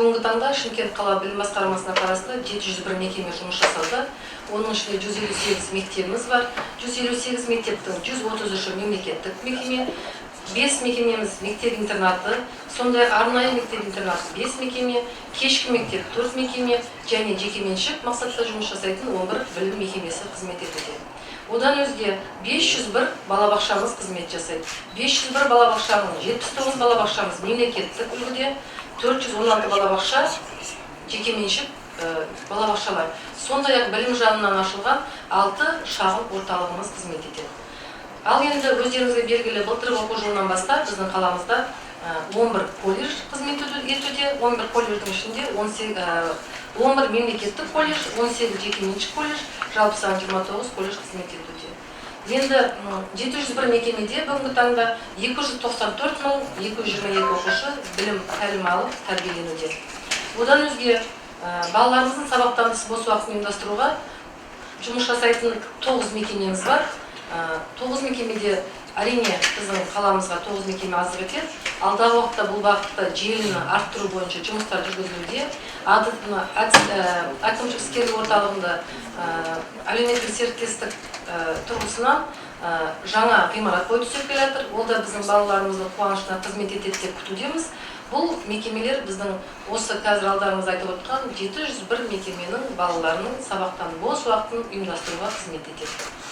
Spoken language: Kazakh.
Бүгінгі таңда Шымкент қала білім басқармасына қарасты 701 мекеме жұмыс жасауда. Оның ішінде 158 мектебіміз бар. 158 мектептің 133-і мемлекеттік мекеме, 5 мекемеміз мектеп интернаты, сондай арнайы мектеп интернаты 5 мекеме, кешкі мектеп 4 мекеме және жекеменшік мақсатта жұмыс жасайтын 11 білім мекемесі қызмет етуде. Одан өзге 501 балабақшамыз қызмет жасайды. 501 балабақшаның 79 балабақшамыз мемлекеттік үлгіде, 416 балабақша жекеменшік балабақшалар. Сондай ақ білім жанынан ашылған 6 шағын орталығымыз қызмет етеді. Ал енді өздеріңізге белгілі, былтырғы оқу жылынан бастап біздің қаламызда 11 колледж қызмет етуде. 11 колледждің ішінде 11 мемлекеттік колледж, 18 жекеменшік колледж, жалпы саны 29 колледж қызмет етуде. Енді 701 мекемеде бүгінгі таңда 294 мың 222 оқушы білім, тәлім алып, тәрбиеленуде. Одан өзге балаларымыздың сабақтан тыс бос уақытын ұйымдастыруға жұмыс жасайтын 9 мекемеміз бар. 9 мекемеде, әрине, біздің қаламызға 9 мекеме аздық етеді. Алдағы уақытта бұл бағытта желіні арттыру бойынша жұмыстар жүргізілуде. Мына әкімшілік іскерлік орталығында әлеуметтік серіктестік тұрғысынан жаңа ғимарат бой түзеп келе жатыр. Ол да біздің балаларымыздың қуанышына қызмет етеді деп күтудеміз. Бұл мекемелер біздің осы қазір алдарыңызда айтып отқан 701 мекеменің балаларының сабақтан бос уақытын ұйымдастыруға қызмет етеді.